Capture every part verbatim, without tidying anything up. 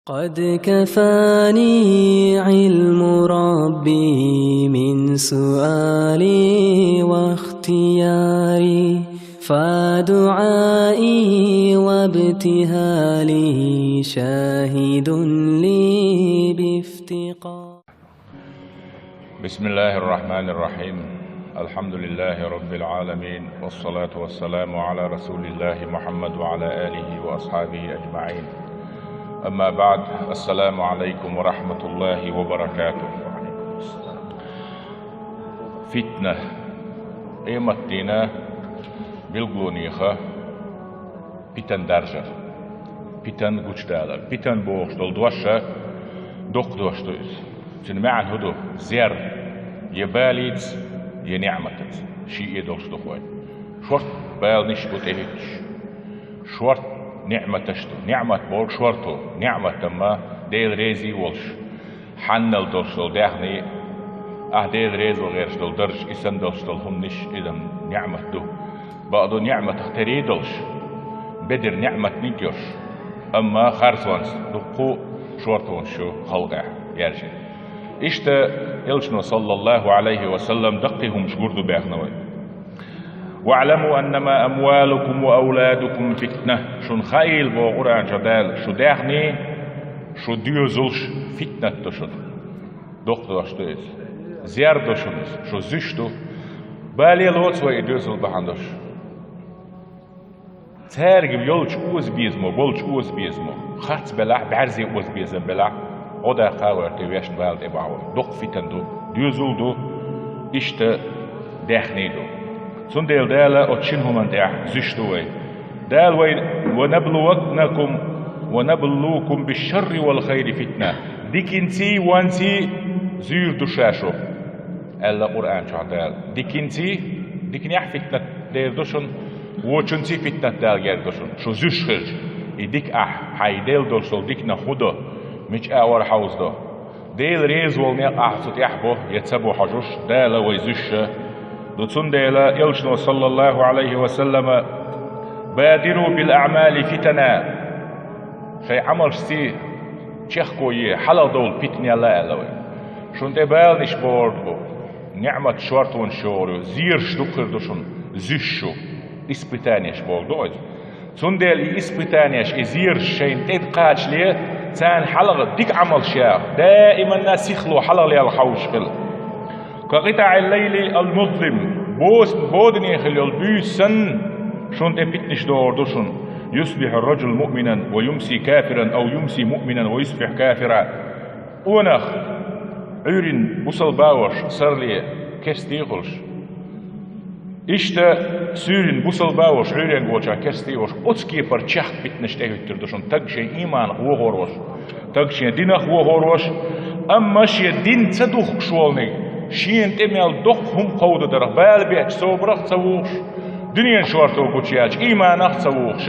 قد كفاني علم ربي من سؤالي واختياري، فدعائي وابتهالي شاهد لي بافتقار. بسم الله الرحمن الرحيم. الحمد لله رب العالمين، والصلاة والسلام على رسول الله محمد وعلى آله وأصحابه أجمعين. أما بعد، السلام عليكم ورحمة الله وبركاته. Фитна. Къематдийнан билгалонех я питан даржар, питан гучадалар. Питан бохуш долу дош доккха дош ду иза. Цуьнан маьӀна хӀун ду? Зер, я балица, я ниӀматаца. Шиъ долуш ду хӀой. Шорта баланаш бу тӀехӀуьттуш. Шорта ниӀматаш ду. НиӀмат бохург шорто. НиӀмат амма Дела реза волуш, хьанал долуш долу даьхни, ахь Дела реза ван гӀерташ долу дарж, и санна долуш долу хӀуманаш, иза ниӀмат ду. Бакъду, ниӀматах тера долуш, бедар ниӀматниг йолуш, амма харцонца дуккха а шортонаш ю халкъехь яьржина. Иштта Элчано, саллаллаху Ӏалайхи ва саллам, даккхий хӀуманаш гур ду баьхна вай. «واعلموا أنما أموالكم وأولادكم فتنة». Шуна хаийла, боху Къуръан чохь Дала, шун даьхни, шун доьзалш фитнат ду шуна. Доккха дош ду иза. Зер ду шуна иза, шун зуьш ду. Бале лоцу вай и доьзал бахьана долуш. Цаьрга йолчу озабезамо, болчу озабезамо, харц белахь, бӀаьрзе озабезам белахь, гӀо даккха а гӀерта вешан бала тӀе бахьа вай. Доккха фитан ду, доьзал ду, иштта даьхни ду. Цундела Дала оцу шина хӀуманна тӀехь зуьш ду вай. Дала вай: «ونبلونكم ونبلوكم بالشر والخير فتنة». Диканций, вонций зуьйр ду Ша шух, аьлла Къуръан чохь Дала. Диканций, диканехь фитнат дер ду шуна, вочунций фитнат дала герга ду шуна, шу зуьш хилча. И дика ахь, хьайн делла долуш долу диканах хӀун до, мича агӀор хьовзадо? Дела реза волу некъ ахь цу тӀехь бо я ца бо хьожуш, Дала вай зуьш ду. Цундела Элчано, саллаллаху Ӏалайхи ва саллама: «بادروا بالأعمال فتنا». Шайн Ӏамалшций чехко е, хьалха довла питанел аьлла вай. Шуна тӀе баланаш богӀург бу, ниӀмат шортонаш йогӀур ю, зераш дукха хир ду шуна, зуьш шу, испытанеш бохург ду иза. Цундела и испытанеш, и зераш шайна тӀе кхачале, царна хьалха дика Ӏамалш яха, даиманна сихло хьалха лелла хьовзуш хила. «كقطع الليل المظلم», бос-, бодане хила йолу буьйса санна, шуна тӀе питанаш догӀур ду шуна. «يصبح الرجل مؤمنا ويمسي كافرا أو يمسي مؤمنا ويصبح كافرا». Къонах, Ӏуьйрин бусалба а волуш, сарле керстий а хуьлуш. Иштта суьйрин бусалба а волуш, Ӏуьйренга волчохь керстий а волуш, оцу кепара чехка питанаш тӀехӀуьттур ду шуна, стаг шен ийманах вохор волуш, стаг шен динах вохор волуш, амма шен дин ца духкуш волниг, шена тӀе мел доккха хӀума кховдадарх, бала бечу собарах а ца вухуш, дуьненан шорто гучуяьлча, ийманах а ца вухуш,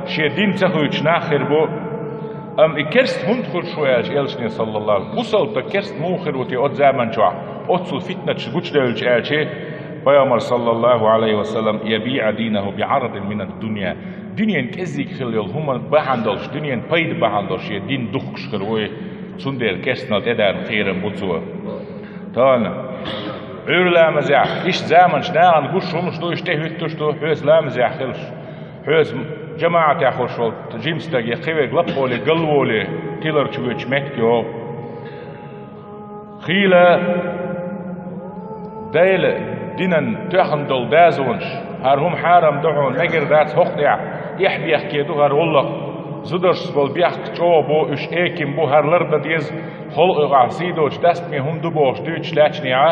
шен дин ца хуьйцуш нах хир бу. Амма и керста хӀунда хуьлуш ву аьлча, Элчане, саллаллаху, бусалба стаг керста муха хир ву те оцу заман чохь, оццул фитнаташ гучудевлча аьлча, Пайхамар, саллаллаху Ӏалайхи ва саллам: «يبيع دينه بعرض من الدنيا». Дуьненан кӀеззиг хила йолу хӀума бахьана долуш, дуьненан пайда бахьана долуш шен дин духкуш хир ву и, цундела керстанал тӀедарна кхерам бу цо. Тахана Ӏуьйра ламазехь, иштта заманаш нахана гуш хӀумаш ду, иштта тӀехӀуьттуш ду, хьоьца ламазехь хилаш. Хьоьца жамаӀатехь хуьлуш волу жима стаг я кхин верг лапхоле, галволе, тиларчу воьдуш меттиг йогӀу. Хийла Делан динан тоьхна долу дозанаш, хӀара хӀума хьарам ду хьуна, мегар дац хӀокху тӀехь, эхь-бехке ду хӀара гӀуллакх, зударшца болу бехк чӀогӀа бу, уьш эким бу, хӀара лардан деза, халкъан юкъахь сий доцуш дастаме хӀума ду бохуш дуьйцуш лаьттачу неӀа,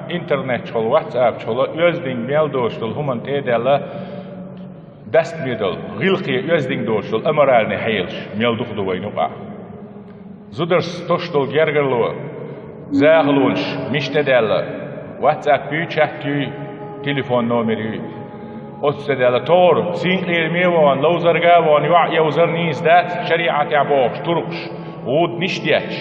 интернет чухула, ватсап чухула, оьздангалла мел доцуш долу хӀуманна тӀе а даьлла, дастаме долу, гӀиллакхе оьздангалла доцуш долу аморальный хьелаш мел дукха ду вайна юкъахь. Зударшца тосуш долу гергарло, захалонаш мишта тӀедаьлла, ватсап юй, чат юй, телефон номер юй. Оццу тӀедаьлла тохара, синкъераме а вахана, ловзарга а вахана, йоӀ йовзар нийса дац, шариӀатехь бохуш, туркхаш, гӀуданаш детташ.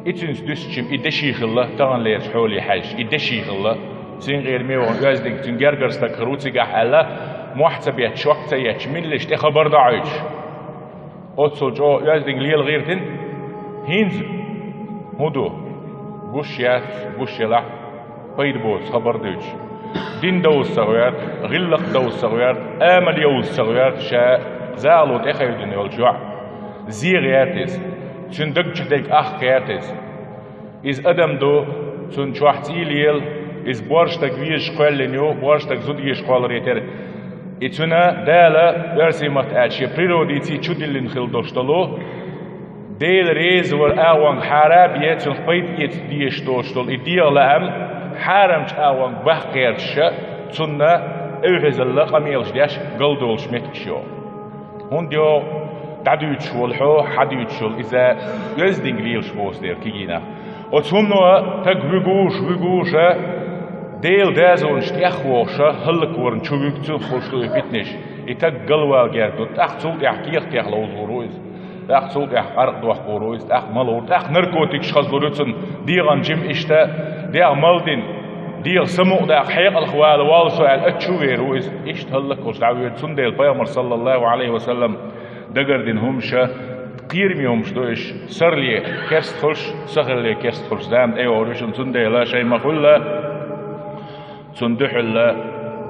И цуьнца дуьстича, и деши хилла, таханлерчу хьоле хьаьжча, и деши хилла. Синкъераме а вахана, оьздангалла, цуьнан гергара стаг хир ву цигахь аьлла, мохь ца бетташ, шок ца етташ, миллиш тӀе хабар дӀахьуьйтуш. Оццул чӀогӀа оьздангалла гӀертина. ХӀинца хӀун ду? Гуш яц, гуш елахь, пайда боцу хабар дуьйцуш. Дин довза ца гӀерта, гӀиллакх довза ца гӀерта, амал йовза ца гӀерта, ша закъало тӀехайдина йолчу йоӀ. ЗегӀа яц иза. Цуьнан даг чу дерг ахка яц иза. Иза адам ду, цунна чохь цӀий лела, иза борша стаг везаш кхоьллина ю, борша стаг зуда езаш кхолларе терра. И цуьнан Дала, оьрсийн маттахь аьлча, шен природица чудиллина хилла долуш долу, Дела реза вара агӀонга хьара а бен, цунах пайда эца дезаш доцуш долу и дегӀан лаам хьарамчу агӀонга баккха гӀерташ, цунна эвхьазалла къамелаш деш, галдолуш меттигаш йогӀу. ХӀунда йогӀу? ДӀадуьйцуш волу хьо, хьадуьйцуш волу иза оьздангалла лелаш боцу дела кегийнах. Оцу хӀумано стаг вуьгуш, вуьгуша, Делан дозанаш тӀехвохуша, хӀаллакварна чу вуьгу, цунах хуьлуш ду и питанаш. И стаг галвала герга ду, тӀаккха цул тӀаьхьа кехатех ловзур ву иза. ТӀаккха цул тӀаьхьа къаркъа дохкур ву иза, тӀаккха малур, тӀаккха наркотикаш хазлур ю цунна, дегӀан жима иштта, дегӀ мала дина, дегӀ самукъадаккха хьекъалх вала воллу со аьлла, ачу вер ву иза, иштта хӀаллаквалуш дӀавоьду. Цундела Пайхамар, саллаллаху Ӏалайхи ва саллам, дагардина хӀумаш, кхераме хӀумаш ду уьш, сарле керста хуьлуш, сахилле керста хуьлуш, зама тӀейогӀур ю шуна, цундела шайн ма-хуьллу. Цунна дуьхьал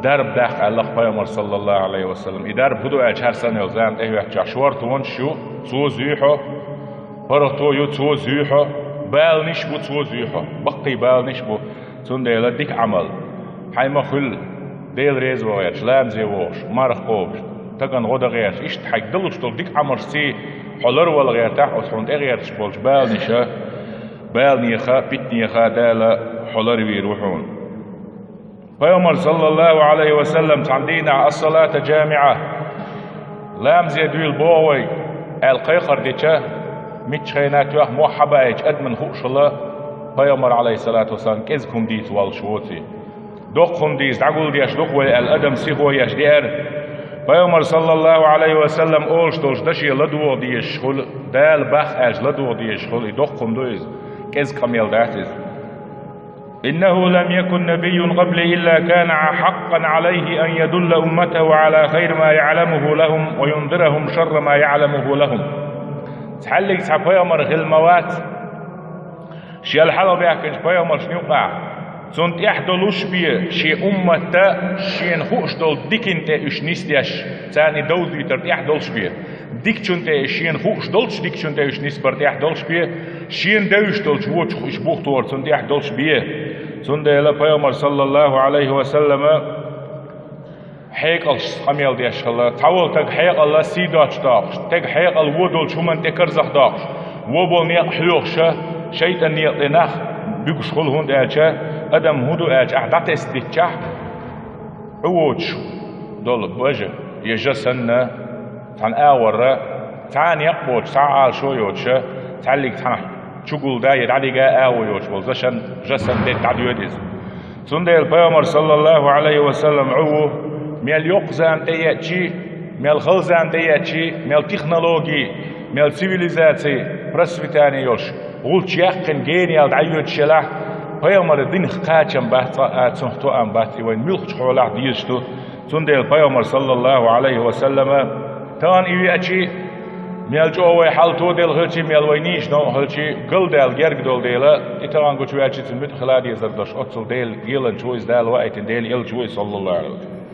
дарба даккха аьлла-кх Пайхамар, саллаллаху Ӏалайхи ва саллам. И дарба хӀун ду аьлча, хӀара санна йолу зама тӀехӀоьттича, шортонаш ю, цо зуьй хьо, паргӀато ю, цо зуьй хьо, баланаш бу, цо зуьй хьо. Баккхий баланаш бу. Цундела дика Ӏамал. Хьайн ма-хуьллу, Дела реза ван гӀерташ, ламазе вогӀуш, марха кхобуш, стагана гӀо дан гӀерташ, иштта хьайга далуш долу дика Ӏамалшций хьо ларвала гӀертахь, оцу хьуна тӀегӀерташ болчу баланаша, баланеха, питанеха Дала хьо ларвийр ву хьуна. Пайхамар, саллаллаху Ӏалайхи ва саллам, цхьана дийнахь: «Ас-салата джамиӀа», ламазе дуьйла боху вайга, аьлла кхайкхар дича, миччахьа а тоьхна, мохь хьабаьхкича адамна хууш хилла, Пайхамар, Ӏалайхиссалату вассалам, кӀезиг хӀума дийца воллуш воций. Доккха хӀума дийца дӀагулдеш ду-кх вай аьлла, адам сихо еш деара. Пайхамар, саллаллаху Ӏалайхи ва саллам, олуш долчу даше ладогӀа дезаш хуьлу, Дала боху аьлча ладогӀа дезаш хуьлу, и доккха хӀума ду иза, кӀезиг къамел дац иза. «إنه لم يكن نبي قبلي إلا كان حقا عليه أن يدل أمته على خير ما يعلمه لهم وينذرهم شر ما يعلمه لهم». Цхьаллиг цхьа пайхамар хилла ма вац шел хьалха баьхкинчу пайхамаршна юкъахь, цунна тӀехь долуш бен шен умматта шена хууш долу дикина тӀе уьш нисдеш, царна и довзуьйтар тӀехь долуш бен. Дикачунна тӀе, шена хууш долчу дикачунна тӀе уьш нисбар тӀехь долуш бен, шена девзаш долчу вочух уьш бухтор цунна тӀехь долуш бен. Цундела Пайхамар, саллаллаху Ӏалайхи ва саллама, хьекъалш къамел деш хилла. Цхьа волу стаг хьекъалла сий доцуш доккхуш, стеган хьекъал вон долчу хӀуманна тӀе карзахдоккхуш, вон болу некъ хьоьхуша, шайтӀан некъа тӀе нах буьгуш хуьлу, хӀунда аьлча адам хӀун ду аьлча, ахь дӀатесна дитчахь, Ӏу воцуш долу бажа я жа санна, цхьана агӀорра, цхьа а некъ боцуш, цхьа а Ӏалашо йоцуша, цхьаллиг цхьаьна чугулда я дӀадига агӀо йоцуш болу жа санна, жа санна дерг дӀадоьду иза. Цундела Пайхамар, саллаллаху Ӏалайхи ва саллам, Ӏу ву, мел йоккха зама тӀееъчий, мел хала зама тӀееъчий, мел технологий, мел цивилизаций, процветание йолуш, гӀулч яьккхина гениял дӀайоьдуш елахь, Пайхамаран динах кхачам бац, цкъа а цунах тоам бац, и вайн муьлххачу хьолахь дезаш ду. Цундела Пайхамар, саллаллаху Ӏалайхи ва саллама, тахана и веачий, мел чӀогӀа вай хьал тоделла хилчий, мел вай нийса новкъа хилчий, галдаьлла герга долу дела, и тахана гучуваьлчий цуьнан муьтӀахь хила дезар долуш, оццул Дела леланча ву иза, Дала ваийтина Дела елча ву иза, саллаллаху Ӏалайхи ва саллам.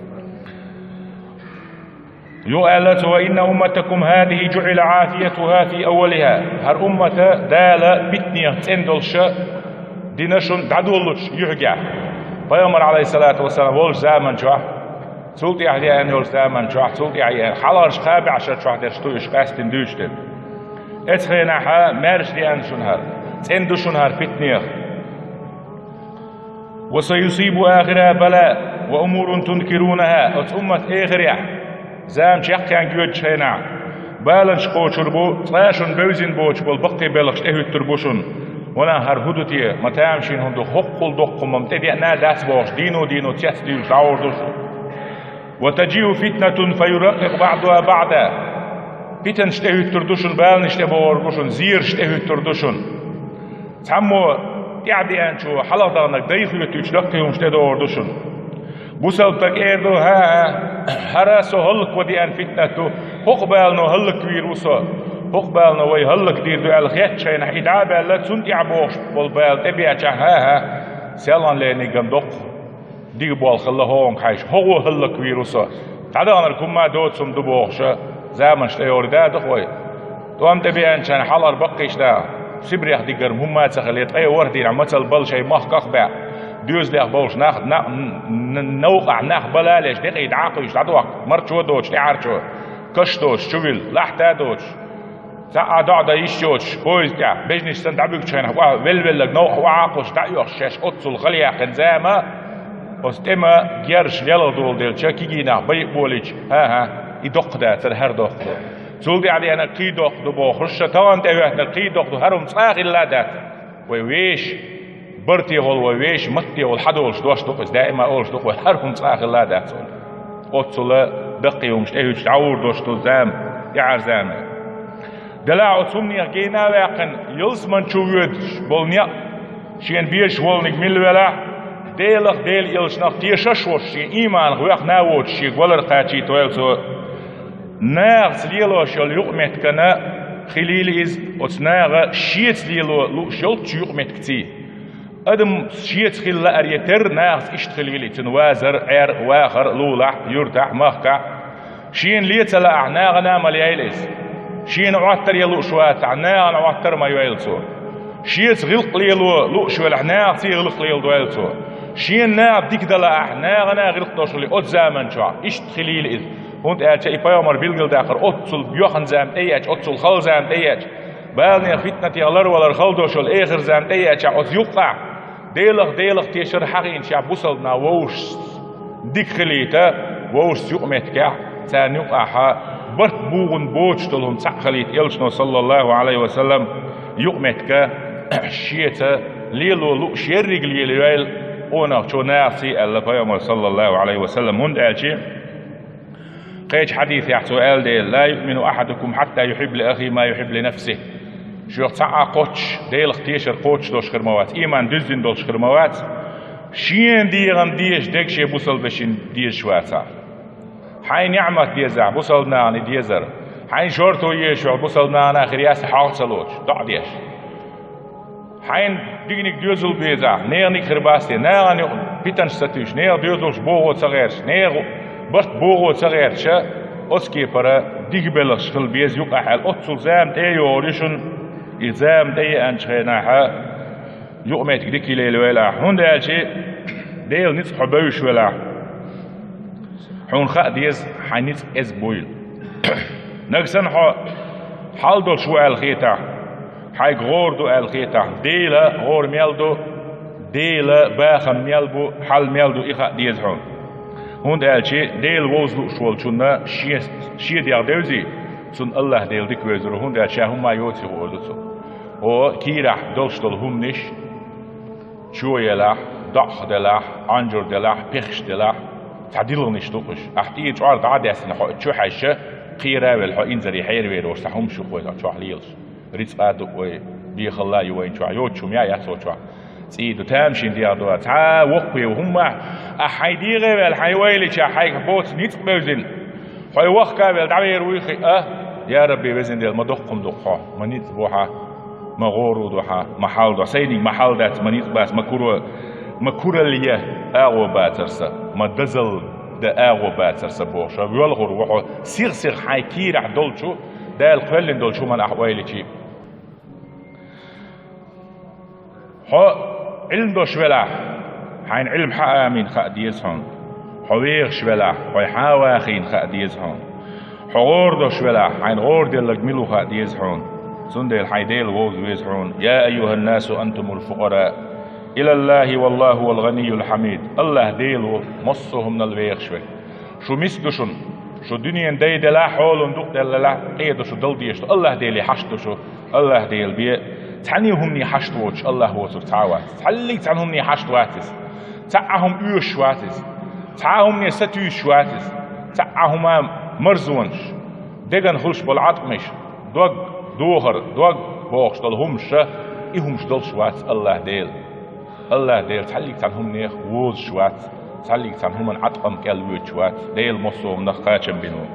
Юха аьлла цо: «Ва инна умматакум хазихи джуӀила Ӏафиятуха фи аввалиха». ХӀара уммата Дала питанех цӀена долуша дина шуна дӀадоллучу юьхьигехь. Пайхамар, Ӏалайхиссалату вассалам, волчу заманчохь, цул тӀаьхьа деана йолчу заманчохь, цул тӀаьхьа еана, хьалхарчу кхаа бӀешарчохь дерш ду уьш къаьстина дуьйцуш дерг. Оцу хенахьа маьрша деана шуна хӀара, цӀена ду шуна хӀара питанех. «Ва саюсибу ахираха бала ва умурун тункирунаха». Оцу уммат эхарехь, зама чекхъяьнга йоьдучу хенахь, баланаш кхочур бу, цкъа шуна бевзина боцуш болу баккхий белхаш тӀехӀуьттур бу шуна. Ванах, хӀара хӀун ду те? Ма тамашийна хӀума ду, хӀоккхул доккха хӀума ма тӀедеана а дац бохуш, дийно-дийно цец а дуьйлуш дӀагӀур ду шу. «Ва таджиу фитнатун фа юраккъикъу баӀдуха баӀда». Питанаш тӀехӀуьттур ду шуна, баланаш тӀебогӀур бу шуна, зераш тӀехӀуьттур ду шуна. Цхьаммо тӀаьхьа деанчо хьалха даханарг дайхоьтуьйтуш даккхий хӀумаш тӀедогӀур ду шуна. Бусалба стаг эр ду: «ХӀа-хӀа, хӀара со хӀаллакво деана питнат ду, ХӀокху балано хӀаллаквийр ву со, хӀокху балано вай хӀаллакдийр ду аьлла хеттачу хенахь, и дӀа а баьлла, цунна тӀехь бохуш болу бала тӀебеачахь, хӀа-хӀа, селхана лерниг-м доккха дика болх хилла хӀокхунга хьаьжча, хӀокхо хӀаллаквийр ву со. ДӀадаханарг хӀумма а доцург ду бохуша, заманаш тӀейогӀур дац вай. ТӀом тӀебеанчарна хьалхара баккхийчу наха, Сибрех дигар хӀумма а ца хилла, ткъе ворхӀ дийнахь мацалла бала шайн махках а баьккха, доьзалех болуш нах, на-, н-, н-, новкъахь нах бала а леш, декъий дӀа а кхуьйсуш дӀадохку, марчо а доцуш, тӀаьхьарчо, каш а доцуш, чувилла, лахьта а доцуш, цхьа а доӀа дан йиш йоцуш, поезд тӀехь, бежнаш санна дӀабуьгучу хенахь, охьа велла-велларг новкъахь охьа а кхуссуш дӀа а оьхуш, шаьш оццул хала яьккхина зама, оцу тӀеман герзаш лелха доладелча, кегий нах байа а болийча, хӀа-хӀа, и доккха дацара, хӀара доккха ду. Цул тӀаьхьа деанарг кхин доккха ду бохуш, ша тахана тӀехӀоьттинарг кхин доккха ду, хӀара хӀума цкъа а хилла а дац. Вай вешан, бартехула вай вешан, маттехула хьадолуш дош ду-кх иза, даима олуш ду-кх вай, хӀара хӀума цкъа а хилла а дац олу. Оццула даккхий хӀумнаш тӀехӀуьттуш дӀагӀур долуш ду зама, тӀаьхьара зама. Делахь оцу хӀуманех гена а ваьккхина, ялсамани чу воьдуш болу некъ, шена безаш волниг мила велахь, Делах, Делан элчанах тешаш а волуш, шен ийманах ваьхна а воцуш, шега валар кхачийтойла цо. Нахаца лелош йолу юкъаметтигана хилийла иза, оцу наха шеца лело лууш йолчу юкъаметтигаций. Адам шеца хила лааре терра, нахаца иштта хилийла иза, цуьнан вазар, Ӏер, вахар, лулахь, юьртахь, махкахь. Шена лен ца лаахь, нахана а ма лейла иза. Шена Ӏоттар ян лууш вацахь, нахана Ӏоттар а ма йойла цо. Шеца гӀиллакх лело лууш велахь, нахаций гӀиллакх леладойла цо. Шена наха дика дан лаахь, нахана а гӀиллакх долуш хуьлийла оцу заман чохь. Иштта хилийла иза. ХӀунда аьлча и пайхамар билгалдаьккхира, оццул боьхна зама тӀееача, оццул хала зама тӀееача, баланех, фитнатех ларвалар хала долуш йолу эхар зама тӀееача, оцу юккъехь Делах, Делах тешар хьахийначохь бусалба нах вовшашца дика хилийта, вовшашца юкъаметтигехь, царна юкъахь барт бугӀун боцуш долу хӀума цхьаъ хилийта элчано, саллаллаху Ӏалайхи ва саллам, юкъаметтига шеца лело лууш ерриг лелайойла къонахчо, нахаций, аьлла пайхамар, саллаллаху Ӏалайхи ва саллам. ХӀунда аьлча кхечу хьадисехь цо аьлла дела: «Ла юъмину ахьадукум хьатта юхьибба ли ахихи ма юхьибба ли нафсихи». Шух цхьа а кхоччуш, Делах тешар кхоччуш долуш хир ма вац, ийман дуьззина долуш хир ма вац, шена дегӀан дезаш дерг шен бусалба вешина дезаш вацахь. Хьайн ниӀмат дезахь, бусалба нахана и дезар. Хьайн шорто езаш йолу бусалба нахана хир яц хьо ца лоцуш, доӀа деш. Хьайна диканиг, доьзал безахь, неханиг хир бац те, нахана юкъа питанаш ца туьйсуш, нехан доьзалш богӀо ца гӀерташ, нехан барт богӀо ца гӀерташ, оцу кепара дика белхаш хила беза юкъахь аьлла, оццул зама тӀе а йогӀур ю шуна, и зама тӀееанчу хенахь юкъаметтиг дика лелайойла ахь. ХӀунда аьлча Делан ницкъ хьо бевзаш велахь, хьуна хаа деза хьайн ницкъ кӀезиг буйла. Нагахь санна хьо хьал долуш ву аьлла хетахь, хьайга гӀора ду аьлла хетахь, Делан гӀора мел ду, Делан бахам мел бу, хьал мел ду, и хаа деза хьуна. ХӀунда аьлча Дела вовза лууш волчунна шен, шен дегӀ девзий, цунна АллахӀ Дела дика вевзар ву, хӀунда аьлча ша хӀумма а йоций хуур ду цо. О, кийрахь долуш долу хӀуманаш, чо елахь, доӀах делахь, Ӏанжур делахь, пехаш делахь, цхьа дилгӀанаш ду-кх уьш. Ахь тӀера чкъор дӀа а даьстина, хьо чу хьаьжча, кхера а велла, хьо инзаре хьеравер волуш цхьа хӀумаш ю-кх вай чохь лелаш. Рицкъа а ду вай, бехалла а ю вайна чохь, йоцуш хӀума яц вай чохь. ЦӀий ду, тамашийна дегӀ ду, цхьа а воккхаве ву хӀумма, ахь хьайн дегӀе а ваьлла, хьайн ойла йича, хьайгахь боцу ницкъ бевзина. Хьо вахка а велла, дӀавер вуй хиъа? Я Рабби, Везан Дела, ма доккха хӀума ду-кх хьо, ма ницкъ бу хьан, ма гӀора ду хьан, ма хьал ду, сайниг ма хьал дац, ма ницкъ бац, ма куро, ма куралла я агӀо бацар сан, ма дазалла дан агӀо бацар сан бохуш, воьлхур ву хьо, сих-сиха хьайн кийрахь долчу, Дала кхоьллина долчу хӀуманна ахь ойла йича. Хьо Ӏилма долуш велахь, хьайна Ӏилма хьан амин хаа деза хьуна. Хьо вехаш велахь, хьо хьан вахийна хаа деза хьуна. Хьо гӀора долуш велахь, хьайна гӀора делларг мила ву хаа деза хьуна. Цундела хьайн Дела вовза веза хьуна. «Я айюханнасу антумул фукъара илаллахи валлаху вал гъанийюл хьамид». АллахӀ Дела ву массо а хӀуманал вехаш верг. Шу миска ду шуна. Шу дуьненан дай делахь, хьолан дукъ деллалахь, къе ду шу, дала дезаш ду. АллахӀ Деле хьашт ду шу. АллахӀ Дела бен. Цхьанне хӀумане хьашт воцуш АллахӀ воцург цхьа а вац. Цхьаллиг цхьана хӀумане хьашт вац иза. Цхьа а хӀума оьшуш вац иза. Цхьа а хӀумане сатуьйсуш вац иза. Цхьа а хӀума, марзонаш, деган хуьлуш болу Ӏаткъамаш, дог, духар, дог бохуш долу хӀумаш, и хӀумаш долуш вац АллахӀ Дела. АллахӀ Дела цхьаллиг цхьана хӀуманех возуш вац, цхьаллиг цхьана хӀуманна Ӏаткъам кӀел воьдуш вац, Дела массо а хӀуманах кхачам бина ву.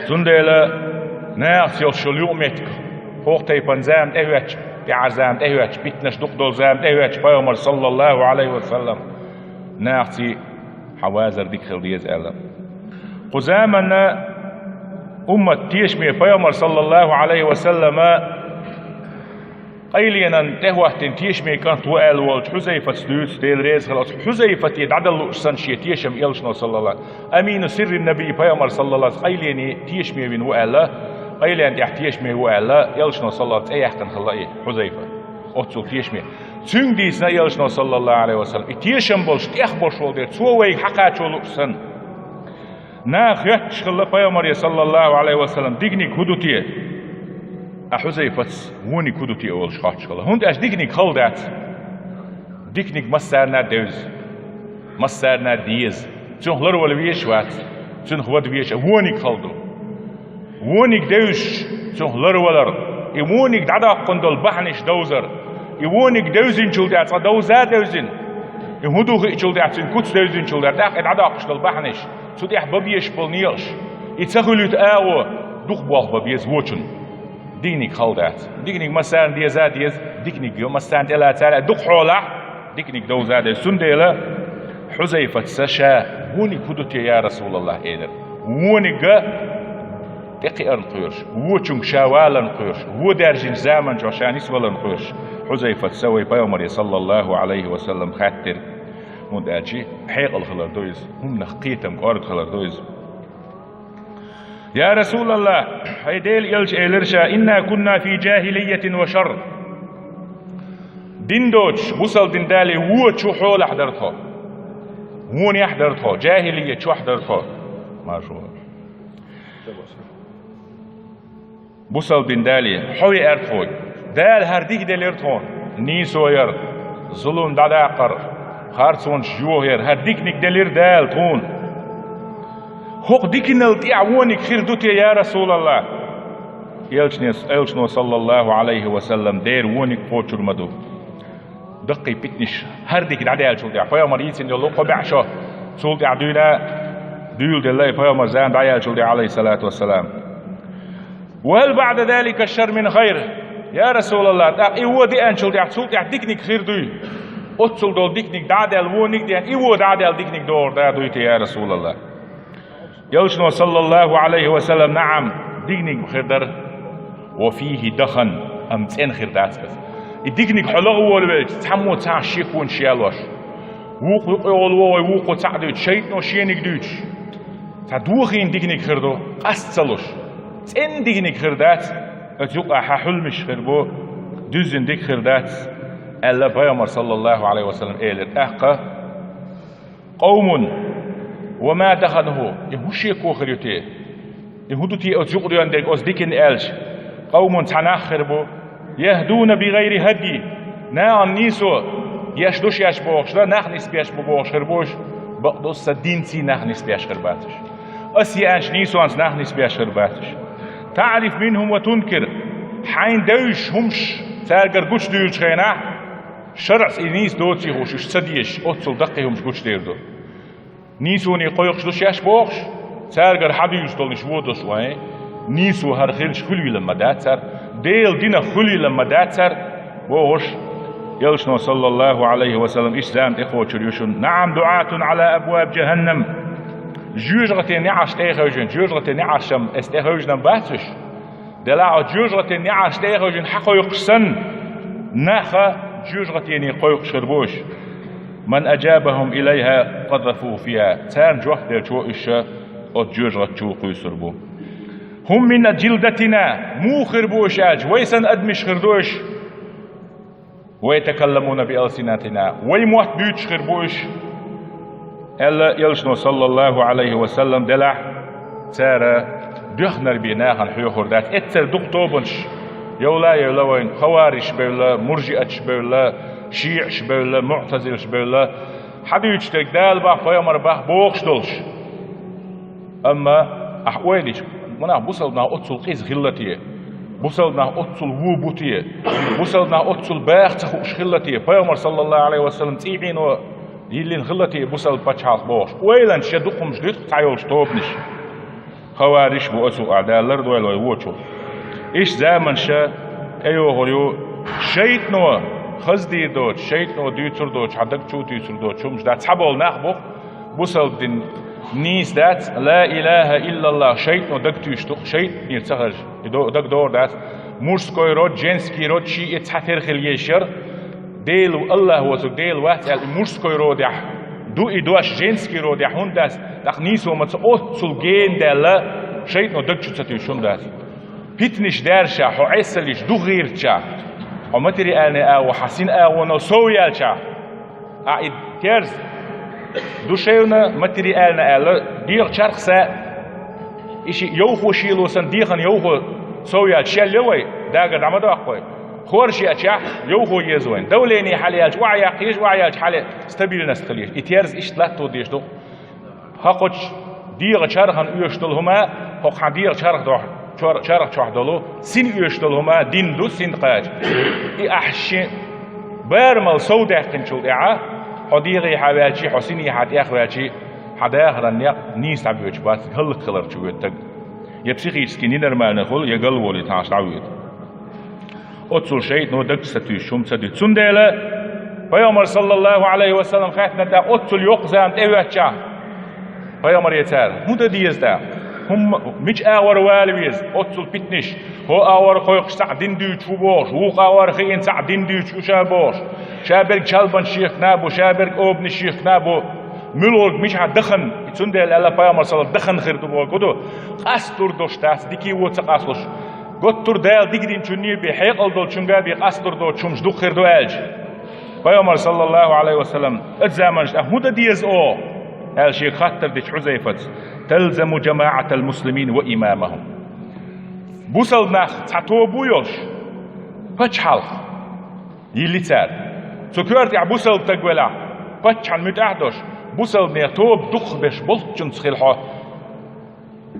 Цундела нахаца йолуш йолу юкъаметтиг, хӀокху тайпана зама тӀехӀоьттича, тӀаьхьара зама тӀехӀоьттича, питанаш дукха долу зама тӀехӀоьттича, пайхамар, саллаллаху Ӏалайхи ва саллам, нахаца хьан вазар дика хила деза аьлла. Кху заманна уммат тешаме, пайхамар, саллаллаху Ӏалайхи ва саллама, къайленан тӀехӀоттина тешаме кӀант ву аьлла волчу Хьузайфатца дуьйцу, Дела реза хила оцу Хьузайфате дӀадала лууш санна шен тешам элчано, саллаллаху, амину сиррин наби, пайхамар, саллаллаху, къайлене тешаме вина ву аьлла, къайлен тӀехь тешаме ву аьлла, элчано, саллаллаху, цӀе яьккхина хилла и Хьузайфа. Оццул тешаме. Цуьнга дийцина элчано, саллаллаху Ӏалайхи ва саллам, и тешам болуш, тӀех болуш волу дела, цо вайга хьакхачо лууш санна. Наха хоьттуш хилла пайхамаре, саллаллаху Ӏалайхи ва саллам, диканиг хӀун ду те? А Хьузайфаца вониг хӀун ду те олуш хоьттуш хилла. ХӀунда аьлча диканиг хала дац. Диканиг массарна а девза, массарна а деза. Цунах ларвала везаш вац, цунах вада везаш а вониг хала ду. Вониг девзаш, цунах ларвалар, и вониг дӀадоккхун долу бахьанаш довзар, и вониг девзинчул тӀаьхьа цкъа довза а девзина, и хӀун ду хиъчул тӀаьхьа, цуьнан куц девзинчул тӀаьхьа, тӀаккха и дӀадоккхуш долу бахьанаш, цу тӀехь бан безаш болу некъаш, и ца хуьлуьйту агӀо дукха болх бан беза вочун. Диканиг хала дац. Диканиг массарна деза а деза, диканиг массарна тӀелаца а лаьа, дукха хьолахь диканиг довза а девза. Цундела Хьузайфатца ша: «Вониг хӀун ду те, я Расулаллах?» — элира. Вониг тӀекхиарна кхоьруш, вочуьнга ша валарна кхоьруш, вон даьржинчу заманчохь ша нисваларна кхоьруш, Хьузайфатца вай пайхамаре, саллаллаху Ӏалайхи ва саллам, хаьттира. ХӀунда аьлча хьекъал хилар ду иза, хӀуманах кхетам кӀорга хилар ду иза. «Я Расулаллах, хьайн Делан элча, — элира ша, — инна кунна фи джахилийятин ва шарр». Дин доцуш, бусалба дин дале, вочу хьолахь дара тхо. Вонехь дара тхо, джахилийя чохь дара тхо. Маршо. Бусалба дин дале, хьо веара тхо. Дала хӀара дика делира тхуна. Нийсо яра, зулам дӀадаккхар, харцонаш йохаяра, хӀара диканиг делира Дала тхуна. ХӀокху диканал тӀехь вониг хир ду те, я Расулаллах? Элчане, элчано, саллаллаху Ӏалайхи ва саллам, дера вониг кхочур ма ду. Даккхий питанаш, хӀара дика дӀадаьллачул тӀаьхьа, пайхамар йийцина йолу кхо бӀе шо, цул тӀаьхьа дуьйна дуьйладелла и пайхамар зама дӀаяьллачул тӀаьхьа, Ӏалайхиссалату вассалам. «Ва хӀал баӀда залика шарр мин хайр?» Я Расулаллах, тӀаккха и вон деанчул тӀаьхьа, цул тӀаьхьа диканиг хир дуй? Оццул долу диканиг дӀа а даьлла, вониг а деана, и вон дӀа а даьлла, диканиг догӀур да дуй те, я Расулаллах? Элчано, саллаллаху Ӏалайхи ва саллам: «НаӀам, диканиг хир дара. Ва фихи дахан, амма цӀена хир дац иза». И диканиг хьо лаха волавелча, цхьаммо цхьа шеконаш ялош, вукхо юкъа йолу вогӀий, вукхо цхьаъ дуьйцуш, шайтӀано шениг дуьйцуш, цхьа дохийна диканиг хир ду, къаста ца луш. ЦӀена диканиг хир дац, оцу юкъахь хьуьлмаш хир бу, дуьззина дика хир дац, аьлла, пайхамар, саллаллаху Ӏалайхи ва саллам, элира. ТӀаккха: «Къавмун, ва ма дахануху», и хӀун шеко хир ю те? И хӀун ду те оцу юкъа доьнна дерг, оцу диканна аьлча? «Къавмун», цхьа нах хир бу, «яхдуна би гӀайри хӀадйи», нахана нийсо еш ду шаьш бохуш, нах нисбеш бу бохуш хир бу уьш, бакъду сан динций нах нисбеш хир бац уьш. Ас еанчу нийсонца нах нисбеш хир бац уьш. «ТаӀрифу минхум ва тункир», хьайна девзаш хӀумаш цаьргара гучудуьйлучу хенахь, шарӀас и нийса доций хууш, уьш ца дезаш, оццул даккхий хӀумаш гучудер ду. Нийсоне кхойкхуш ду шаьш бохуш, цаьргара хьадуьйлуш долу уьш вон долуш вайн, нийсо хӀара хилча хуьлийла ма дац цара, Делан динах хуьлийла ма дац цара, бохуш, элчано, саллаллаху Ӏалайхи ва саллам, иштта зама тӀекхочур ю шуна: «НаӀам, дуӀатун Ӏала абваби джаханнам». ЖоьжагӀатен неӀарш тӀе а хевшина, жоьжагӀатен неӀаршам эс тӀе хевшина бац уьш? Делахь оцу жоьжагӀатен неӀарш тӀе а хевшина хьакхойкхуш санна, нах жоьжагӀатене кхойкхуш хир бу уьш. «Ман аджабахум илайха къазафуху фиха». Царна жоп делча, уьш оцу жоьжагӀат чу кхуьйсур бу. «ХӀум мин джилдатина», муха хир бу уьш аьлча, вай санна адамаш хир ду уьш. «Ва ятакалламуна би алсинатина», вай мотт буьйцуш хир бу уьш, аьлла элчано, саллаллаху Ӏалайхи ва саллам. Делахь цара доьхнар бен нахана хьоьхур дац. Эццара дукха тобанаш йовла а евла вайна, хаварижаш бевлла, муржиаташ бевлла, шиӀаш бевлла, муӀтазилаш бевлла, хьадуьйцуш дерг Дала боху, пайхамар боху бохуш долуш. Амма ахь ойла йича, мунах бусалба нах оццул къиза хилла те? Бусалба нах оццул вон бу те? Бусалба нах оццул баха ца хууш хилла те? Пайхамар, саллаллаху Ӏалайхи ва саллам, цӀий Ӏийно йиллина хилла те бусалба пачхьалкх бохуш? Ойланаш шайн дукха хӀумаш дуьту цхьайолчу тобанаш. Хавариш бу оцу а Дала лардойла вай вочу. Иш заманша тӀейогӀур ю шайтӀано, хаза дийр доцу, шайтӀано дуьйцур доцу, хьан даг чу туьйсур доцу хӀумаш дац. Цхьаболу нах бу, бусалба дин нийса дац, ла илаха иллаллах, шайтӀано даг туьйсуш ду, шайтӀанера ца хаза, и до-, даг догӀур дац. Мужской род, женский род, ши и цхьа тера хила езаш яра. Дела, Аллах воцург Дела вац аьлла, и мужской родехь ду и дош, женский родехь хӀунда дац, тӀаккха нийсо ма ца оццул гена даьлла, шайтӀано даг чу ца туьйсуш хӀунда дац. Питанаш даьржа, хьо Ӏесаллиш духийрча, хьо материальный агӀо, хьан син агӀонал сов яьлча, а и терз, душевно, материально аьлла, дегӀан чарх са, и ши йовхо шело сан дегӀан йовхо сов яьлча, шел йо вай, дагар дӀа ма доккху вай. Хорша яьча, йовхо еза вайн. Давление хьалъяьлча, охьаяккха еза, охьаяьлча хьалъе стабильность хила еза. И терз иштта латто дезаш ду. ХӀокхучу дегӀан чархана оьшуш долу хӀума, хӀокху хьан дегӀан чарх дохь-, чор-, чарх чохь долу син оьшуш долу хӀума дин ду, син кхача. И ахь шин барамал сов даьккхинчул тӀаьхьа, хьо дегӀехьа ваьлчий, хьо синехьа тӀехваьлчий, хьан дахаран некъ нийса дӀабоьдуш бац, хӀаллакьхиларчу воьду стаг. Я психически ненормальный хуьлу, я галволий тхьаьш дӀавоьду. Оццул шайтӀано даг ца туьйсуш хӀума ца дуьту. Цундела Пайхамар, саллаллаху Ӏалайхи ва саллам, хаьттина тӀаккха оццул йоккха зама тӀевоьттича, Пайхамаре цара: «ХӀун дан деза тӀаккха? ХӀумма мича агӀор вала веза? Оццул питанаш, хӀо агӀор кхойкхуш цхьаъ дин дуьйцуш ву бохуш, вукху агӀор хиъна цхьаъ дин дуьйцуш ву ша бохуш, ша берг чалбанаш шех кхна бу, ша берг обанаш шех кхна бу». Муьлхарг мичахь дахана, цундела аьлла Пайхамар, саллаллаху, дахана хир ду бохург хӀун ду? Къастор долуш дац, дика а вон ца къасталуш. Готтур Дала дика динчунний бен, хьекъал долчуьнга бен къастор доцуш хӀумаш дукха хир ду аьлча. Пайхамар, саллаллаху Ӏалайхи ва саллам, оцу заманаш тӀехь хӀун дан деза оха? Аьлла шега хаттар дича Хьузайфас: «Талзаму жамаӀатал муслимин ва имамахум». Бусалба нах цхьа тоба ву йолуш, пачхьалкх йилли цара. Цу коьртехь бусалба стаг велахь, паччахьна муьтӀахь а долуш, бусалбанех тоба дукхахберш болччунца хила хьо,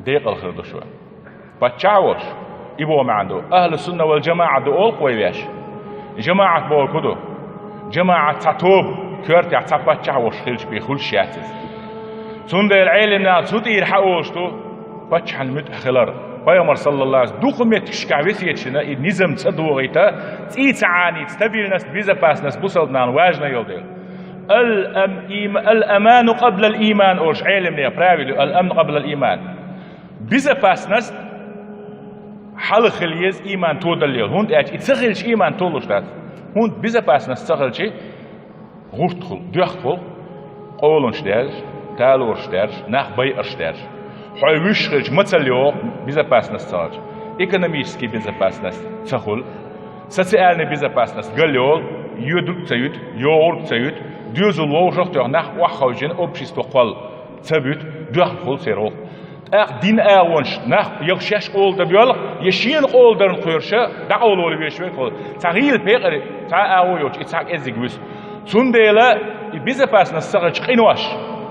декъала хир ду шу. Паччахь а волуш, и боху маьӀна ду, ахьлу сунна вал жамаӀа ду олу-кх вай ваьш. ЖамаӀат бохург хӀун ду? ЖамаӀат цхьа тоба, коьртехь цхьа паччахь а волуш хилча бен хуьлуш яц иза. Цундела Ӏелам наха цу тӀера хьан олуш ду, паччахьна муьтӀахь хилар. Пайхамар, саллаллаху Ӏалайхи ва саллам, дукха меттигашкахь весет йина, и низам ца дохийта, цӀий ца Ӏанита, стабильность, безопасность бусалба нахана важна йолу дела. Ал-ам-, им-, ал-аману къаблал иман олуш Ӏелам нехан правило ю, ал-амн къаблал иман. Безопасность хьалха хила еза иман тодаллал. ХӀунда аьлча и ца хилча иман толуш дац. ХӀунда безопасность ца хилча, гӀурт хуьлу, доьхна хуьлу, къоланаш даьржа, талораш даьржа, нах байарш даьржа. Хьо вуьш хилча, мацалла йогӀу безопасность ца хилча. Экономический безопасность ца хуьлу. Социальный безопасность галйолу, йоьдург ца юьту, йогӀург ца юьту, доьзал вовшах а тоьхна, нах охьахевшина, общество кхолла ца буьту, доьхна хуьлу церан гӀуллакх. ТӀаккха дин агӀонаш нах я шаьш къола дан боьлху, я шена къола дарна кхоьруш, дӀакъовлавала везаш верг хуьлу. Цхьа гӀийла пекъари, цхьа а агӀо йоцуш, и цхьа кӀеззиг вуьсу. Цундела и безопасность ца хилча къинош,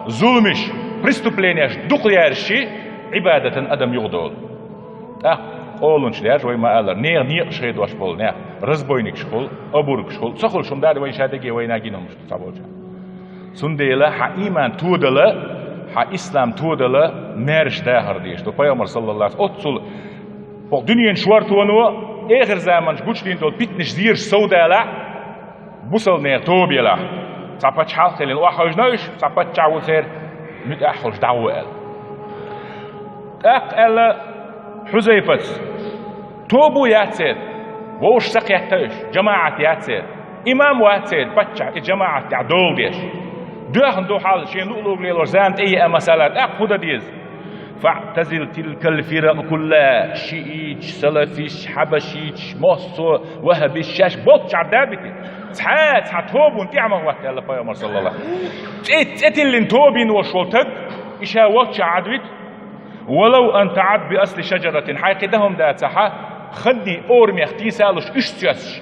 зуламаш, преступленеш дукха яьржачи, Ӏибадатан адам юхадолу. ТӀаккха къоланаш даьржа вай ма-аллара, нехан некъаш хедош болу нах, разбойникаш хуьлу, обаргаш хуьлу, ца хуьлуш хӀума дац вайн ша дерриге вайна гина хӀумаш ду цхьаболчарна. Цундела хьан иман тодала, хьан ислам тодала маьрша дахар дезаш ду. Пайхамар, саллаллаху Ӏалайхи ва саллам, оццул хӀокху дуьненан шортоно, эхар заманаш гучудийна долу питанаш зераш совдалахь, бусалба нехан тоба елахь. Цхьа пачхьалкх хилина охьахевшина уьш, цхьа паччахь ву церан муьтӀахь а хуьлуш дӀагӀо аьлла. ТӀаккха аьлла Хьузайфас: «Тоба яц церан, вовшах ца кхетта уьш, жамаӀат яц церан, имам вац церан, паччахь и жамаӀат тӀехь долу деш. Доьхна ду хьал, шен луъ-луъург лелош зама тӀееа масала, тӀаккха хӀун дан деза?» «ФаӀтазил тилкал фиракъ кулла, шииташ, салафиш, хьабашиташ, массо, ваххабиш, шаьш болччахь да а бити. Цхьа а цхьа тобанна тӀехь ма хӀотта», аьлла Пайхамар, саллаллаху Ӏалайхи ва саллам. ЦӀе, цӀе тиллина тоба йина волуш волу стаг, и ша волччахь Ӏад вита, «Валав ан таӀад би асли шаджаратин», хьайн кхин дан хӀума дацахь, ханний орамех тийсалуш уьш соьссуш,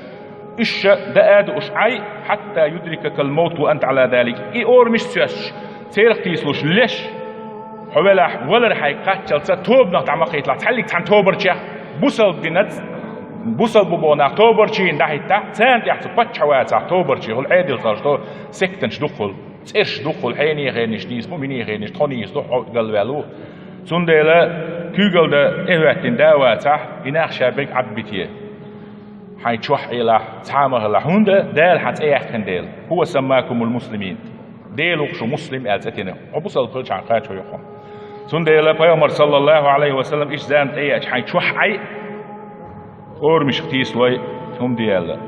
уьш ша даа а дууш Ӏай, «хьатта юдрикакал мавт ва анта Ӏала далик». И орамаш соьссуш, церах тийсалуш леш, хьо велахь, валар хьайга кхаччалца тобанах дӀа ма кхийталахь, цхьаьллиг цхьана тобарчех, бусалба динаца, бусалба бу боху нах тобарчийна дӀахӀиттахь, царна тӀехь цу паччахь вацахь, тобарчий хуьлу, Ӏедал цхьалш ду, сектанаш дукха хуьлу. ЦӀераш дукха хуьлу, хьенехан нийса бу, минехан нийса, тхо нийса ду, хьо галваьлла ву. Цундела Куьйгалла тӀехӀоьттина да а вацахь, и нах ша берг Ӏадбите. Хьайн чохь Ӏелахь, цхьа а ма хилахь, хӀунда Дала хьан цӀе яьккхина дела. «ХӀува саммакумул муслимин». Дела ву шу муслим аьлла цӀе тина. Хьо бусалба хилчахьана кхачо ю хьуна. Цундела Пайхамар, саллаллаху Ӏалайхи ва саллам, иштта зама тӀе яьча хьайн чохь Ӏай, орамашка тийсалой, хӀума де аьлла.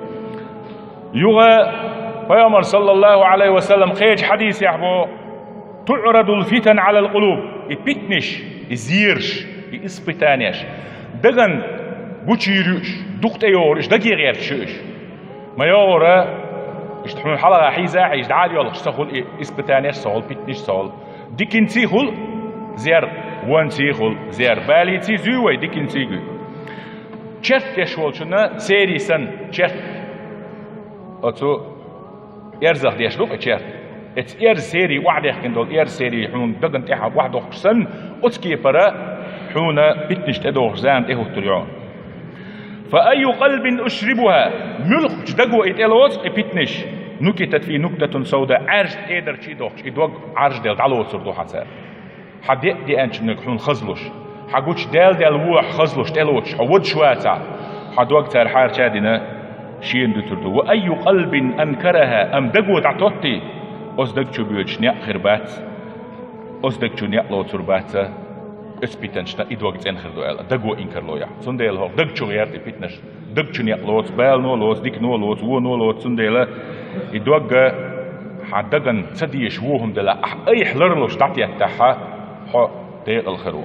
Юха Пайхамар, саллаллаху Ӏалайхи ва саллам, кхечу хьадисехь боху: «ТуӀрадул фитан Ӏалал къулуб». И питнаш, и зераш, и испытанеш дагна гучуйийр ю уьш, дукха тӀейогӀур уьш, даге гӀерташ ю уьш. Ма йогӀура, иштта хьуна хьалха хьийза а хьийза, дӀа а йоьлхуш ца хуьлу и испытанеш, ца хуьлу питнаш, ца хуьлу. Диканций хуьлу зер, вонций хуьлу зер. Балийций зуьй вай, диканций гуй. Черт деш волчунна серий санна, черт оцу эрзах деш ду-кх и черт. Эцу эрз серий охьадехкина долу, эрз серий хьуна дагна тӀехь охьадохкуш санна, оцу кепара хьуна питнаш тӀедогӀуш зама тӀехӀуттур ю хьуна. «Фа айю къалбин ушрибуха», муьлххачу даго и тӀелоцу и питнаш, «нукитат фи нуктатун савда», Ӏаьржа тӀедарчий дохкуш, и дог Ӏаьржа делла дӀалоцур ду хьан цара. Хьан деа деанчунниг хьуна хазлуш, хьан гучу даьлла-даьлла вохьа хазлуш тӀелоцуш, хьо водуш вацахь, хьан дог цара хьарча а дина, шена дуьтур ду. «Ва айю къалбин анкараха», амма даго дӀатоттий, оцу даг чу боьдуш некъ хир бац, оцу даг чу некъ лоцур бац, оцу питанчна и дог цӀена хир ду аьлла, даго инкарло яхь. Цундела хӀокху даг чу гӀерта и питнаш. Даг чу некъ лоцу, балано лоцу, дикано лоцу, воно лоцу, цундела и догга хьан дагана ца дезаш вон хӀума делахь, ахь айхьа ларлуш дӀатеттахьа, хьо декъала хир ву.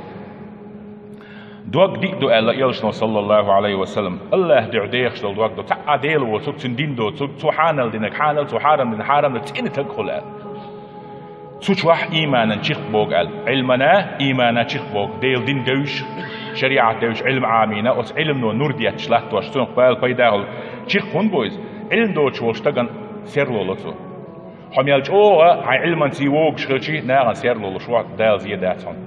Дог диъ ду аьлла Элчано, саллаллаху Ӏалайхи ва саллам, АллахӀ дуьхьа дехаш долу дог ду, цхьа а Дела воцург, цуьнан дин доцург, цо хьанал динарг хьанал, цо хьарам динарг хьарам ду, цӀена таг хуьлу аьлла. Цу чохь ийманан чиркх богу аьлла. Ӏилмана, иймана чиркх богу. Делан дин девзаш, шариӀат девзаш, Ӏилма Ӏамийна, оцу Ӏилмано нур детташ латтош, цунах бала пайда хуьлу. Чиркх хӀунда бу иза? Ӏилма доцуш волчу стагана серло ло цо. Хьо мел чӀогӀа хьайн Ӏилманций вогуш хилчий, нахана серло луш ву, Дала зен дац хьуна.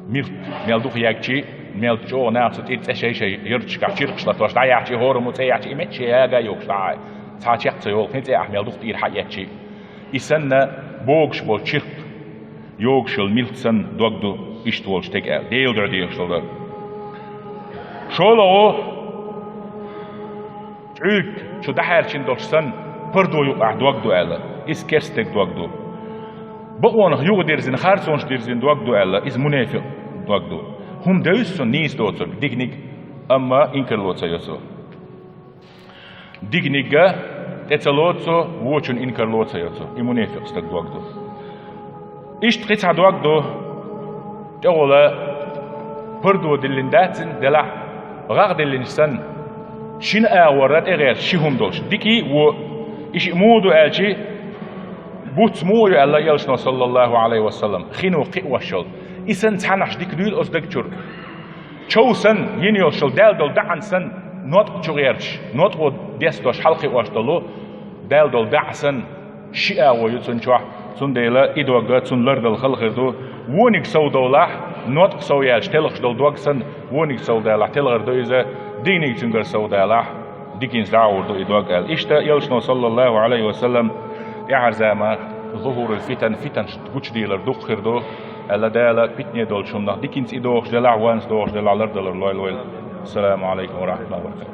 Милт мел дукха ягчий, мел чӀогӀа наха цу тӀера цӀе шай-шай ярташкахь чиркхаш латтош, дӀаяхьчий, хӀораммо цӀе яхьчий, и метташ яга а йогуш дӀа а, цхьа чекх ца йолу кхин цӀе ахь мел дукха тӀера хьаэцчий. И санна богуш болу чиркх, йогуш йолу милт санна дог ду иштта волчу стеган аьлла, Делан дуьхьа дехаш долу дог. ШолгӀа, чӀуьрг чу дӀахьаьрчина долуш санна, пардо юкъахь дог ду аьлла, иза керста стеган дог ду. Бакъонах юха дирзина, харцонаш дирзина дог ду аьлла, иза мунепикъ дог ду. ХӀума девза цунна нийса доцург, диканиг, амма инкарло ца йо цо. Диканиг тӀе ца лоцу цо, вочун инкарло ца йо цо. И мунепикъ стаг дог ду. Иштта кхин цхьа дог ду, тӀехула пардо диллина дац цуьнан, делахь, гӀагӀ диллинчу санна, шина агӀора тӀегӀерташ ши хӀума долуш, дикий а, вон а. И шиъ муха ду аьлчи, буц муха ю аьлла Элчано, саллаллаху Ӏалайхи ва саллам, хино кхиош йолу. И санна цхьаьнахьаш дика дуьйла оцу даг чуьра. Чов санна, йина йолуш йолу даьлла долу даӀан санна, ноткъа чу гӀерташ, ноткъо дестош хьалакхиош долу даьлла долу даӀа санна, ши агӀо ю цунна чохь, цундела и дог цунна лардала хала хир ду. Вониг сов довлахь, ноткъа сов яьлча телхаш долу дог санна, вониг сов далахь, телхар ду иза, диканиг цуьнгара сов далахь, диканца дӀа а гӀур ду и дог аьлла. Иштта Элчано, саллаллаху Ӏалайхи ва саллам, тӀаьхьарза ма зухурул фитан, фитанаш гучудийлар дукха хир ду, аьлла Дала, питане долчу хӀуманах диканца и дохуш делахь, ванца дохуш делахь, лардалар лойла вайла. Ассаламу Ӏалайкум ва рахматуллахи ва баракатух.